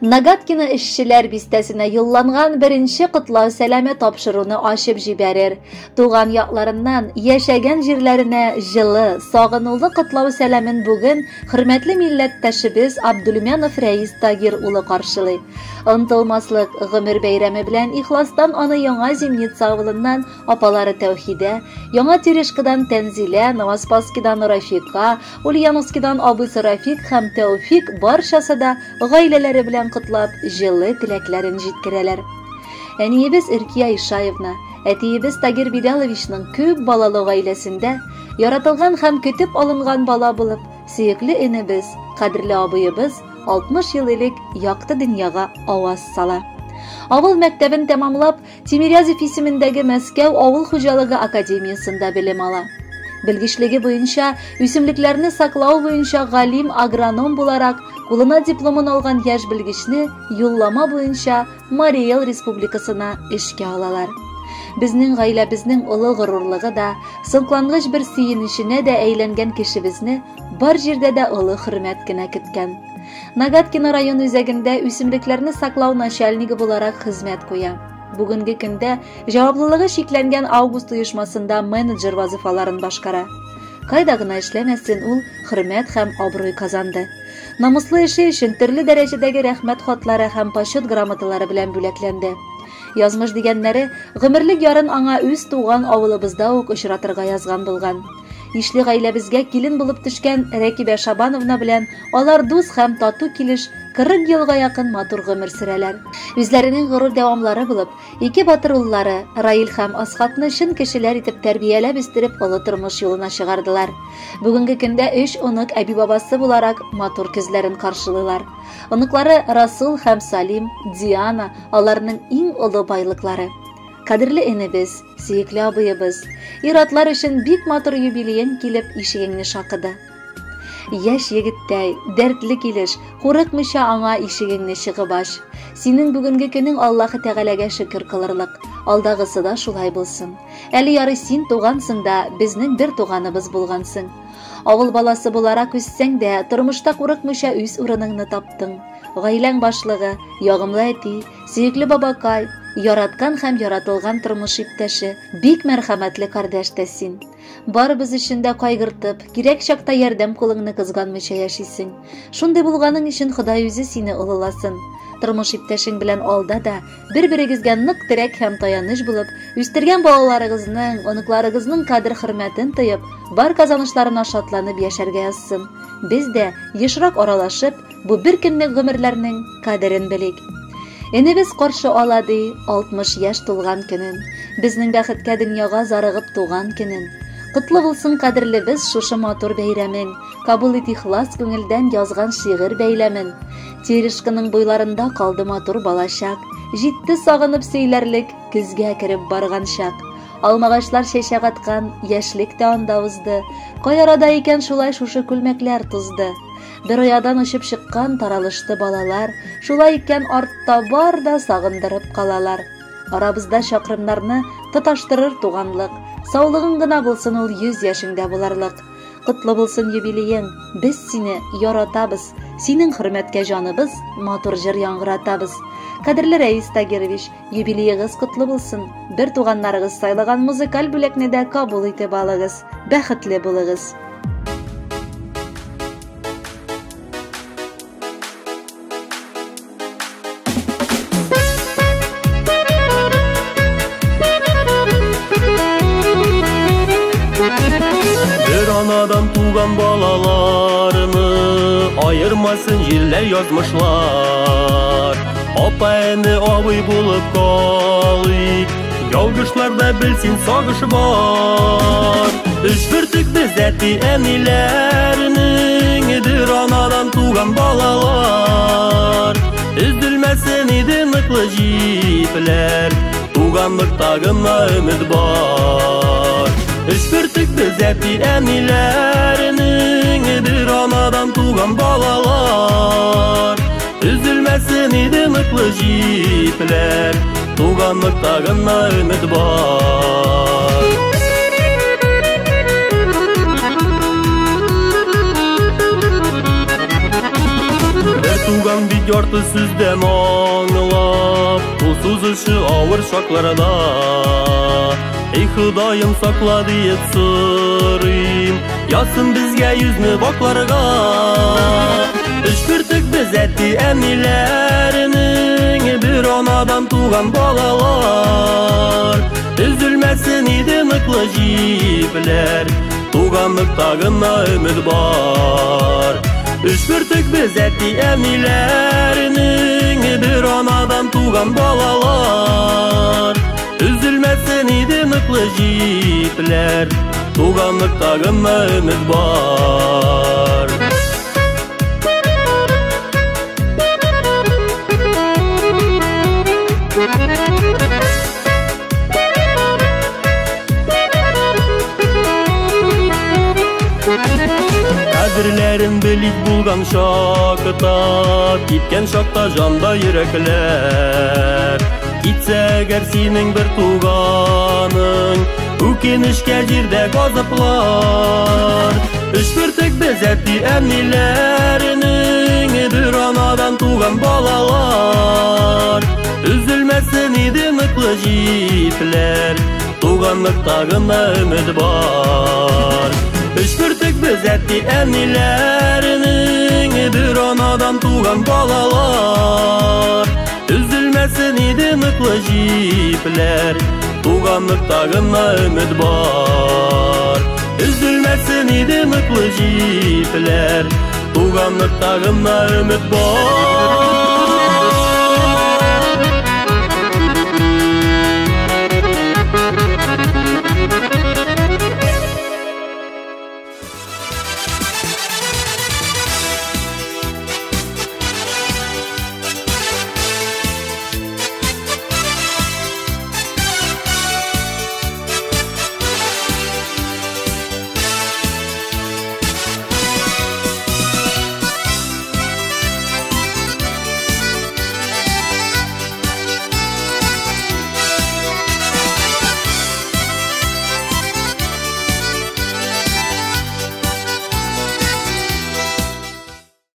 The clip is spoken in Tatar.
Нагаткино эшчеләр бистәсенә юлланган беренче котлау сәламе тапшыруны ачып җибәрер. Туган якларыннан, яшәгән җирләренә җылы, сагынулы котлау сәламен бүген хөрмәтле милләттәшебез Абдулмянов Рәис Тагир улы каршылый. Онтылмаслык гомер бәйрәме белән ихластан аны Яңа Зимница авылыннан апалары Тәүхидә, Яңа Терешкадан Тәнзилә, Новоспасскидан Рафика, Ульяновскидан абыйсы Рафик һәм Тәүфик барчасы да гаиләләре белән котлап, җылы теләкләрен җиткерәләр. Әниебез Иркия Ишаевна, әтиебез Тагир Биляловичның күп балалы гаиләсендә яратылган һәм көтеп алынган бала булып, сөекле энебез, кадерле абыебыз 60 ел элек якты дөньяга аваз сала. Авыл мәктәбен тәмамлап, Тимирязев исемендәге Мәскәү авыл хуҗалыгы академиясендә белем ала. Белгечлеге буенча үсемлекләрне саклау буенча галим агроном буларак кулына дипломын алган яшь белгечне юллама буенча Мариэл республикасына эшкә алалар. Безнең гаиләбезнең олы горурлыгы да, соклангыч бер сөенеченә дә әйләнгән кешебезне бар җирдә дә олы хөрмәт кенә көткән. Нагаткино район үзәгендә үсемлекләрне саклау начальнигы буларак хезмәт куя. Бүгенге көндә җаваплылыгы чикләнгән Август оешмасында менеджер вазыйфаларын башкара. Кайда гына эшләмәсен, ул хөрмәт һәм абруй казанды. Намуслы эше өчен төрле дәрәҗәдәге рәхмәт хатлары һәм почет грамоталары белән бүләкләнде. Язмыш дигәннәре гомерлек ярын аңа үз туган авылыбызда ук очратырга язган булган. Ишле гаиләбезгә килен булып төшкән Рәкибә Шабановна белән алар дус һәм тату килеш 40 елга якын матур гомер сөрәләр. Үзләренең горур дәвамлары булып, ике батыр уллары Раил һәм Асхатны чын кешеләр итеп тәрбияләп үстереп олы тормыш юлына чыгардылар. Бүгенге көндә өч онык әби-бабасы буларак матур көзләрен каршылыйлар. Оныклары Расул һәм Салим, Диана аларның иң олы байлыклары. Кадерле энебез, сөекле абыебыз, ир-атлар өчен бик матур юбилеең килеп ишегеңне шакыды. Яшь егеттәй, дәртле килеш, курыкмыйча аңа ишегеңне чыгып ач. Синең бүгенге көнең Аллаһы Тәгаләгә шөкер кылырлык. Алдагысы да шулай булсын. Әле ярый син тугансың да, безнең бер туганыбыз булгансың. Авыл баласы буларак үссәң дә, тормышта курыкмыйча үз урыныңны таптың. Гаиләң башлыгы, ягымлы әти, сөекле бабакай, яраткан һәм яратылган тормыш иптәше, бик мәрхәмәтле кардәш тә син. Барыбыз өчен дә кайгыртып, кирәк чакта ярдәм кулыңны кызганмыйча яшисең. Шундый булганың өчен Ходай үзе сине олыласын. Тормыш иптәшең белән алда да бер-берегезгә нык терәк һәм таяныч булып, үстергән балаларыгызның, оныкларыгызның кадер-хөрмәтен тоеп, бар казанышларына шатланып яшәргә язсын. Без дә ешрак аралашып, бу бер көнлек гомерләрнең кадерен белик. Энебез каршы ала ди 60 яшь тулган көнен, безнең бәхеткә дөньяга зарыгып туган көнен. Котлы булсын кадерлебез шушы матур бәйрәмең, кабул ит ихлас күңелдән язган шигырь бәйләмен. Терешканың буйларында калды матур балачак, җитте сагынып сөйләрлек көзгә кереп барган чак. Алмагачлар чәчәк аткан, яшьлек тә анда узды. Кай арада икән шулай шушы күлмәкләр тузды. Бер оядан очып чыккан таралышты балалар, шулай икән артта бар да сагындырып калалар. Арабызда чакрымнарны тоташтырыр туганлык, саулыгың гына булсын ул 100 яшеңдә буларлык. Котлы булсын юбилеең, без сине яратабыз, синең хөрмәткә җаныбыз, матур җыр яңгыратабыз. Кадерле Рәис Тагирович, юбилеегыз котлы булсын. Бер туганнарыгыз сайлаган музыкаль бүләкне дә кабул итеп алыгыз. Бәхетле булыгыз. Бер анадан туган балаларны айырмасын җилләр язмышлар. Апа эне абый булып калыйк, ялгышларда белсен сагыш бар. Өч бөртек без әти әниләрнең, бер анадан туган балалар. Өзелмәсен иде ныклы җипләр, туганлыкта гына өмет бар. Өч бөртек без әти әниләрнең, бер анадан туган балалар. Өзелмәсен иде ныклы җипләр, туганлыкта гына өмет бар. Бер туган Туган бит ярты сүздән аңлап, кул сузышы авыр чакларда. Эй, Ходаем, сакла диеп сорыйм, язсын безгә йөзне бакларга. Өч бөртек без әти-әниләрнең, бер анадан туган балалар. Өзелмәсен иде ныклы җипләр, туганлыкта гына өмет бар. Өч бөртек без әти-әниләрнең, бер анадан туган балалар. Өзелмәсен иде ныклы җипләр, туганлыкта гына өмет бар. Кадерләрен белик булган чакта, киткән чакта җанда йөрәкләр. Китсә әгәр синең бер туганың, үкенечкә җирдә газаплар. Өч бөртек без әти-әниләрнең, бер анадан туган балалар. Өзелмәсен иде ныклы җипләр, туганлыкта гына өмет бар. Өч бөртек без әти-әниләрнең, бер анадан туган балалар. Өзелмәсен иде ныклы җипләр, туганлыкта гына өмет бар. Өзелмәсен иде ныклы җипләр, туганлыкта гына өмет бар.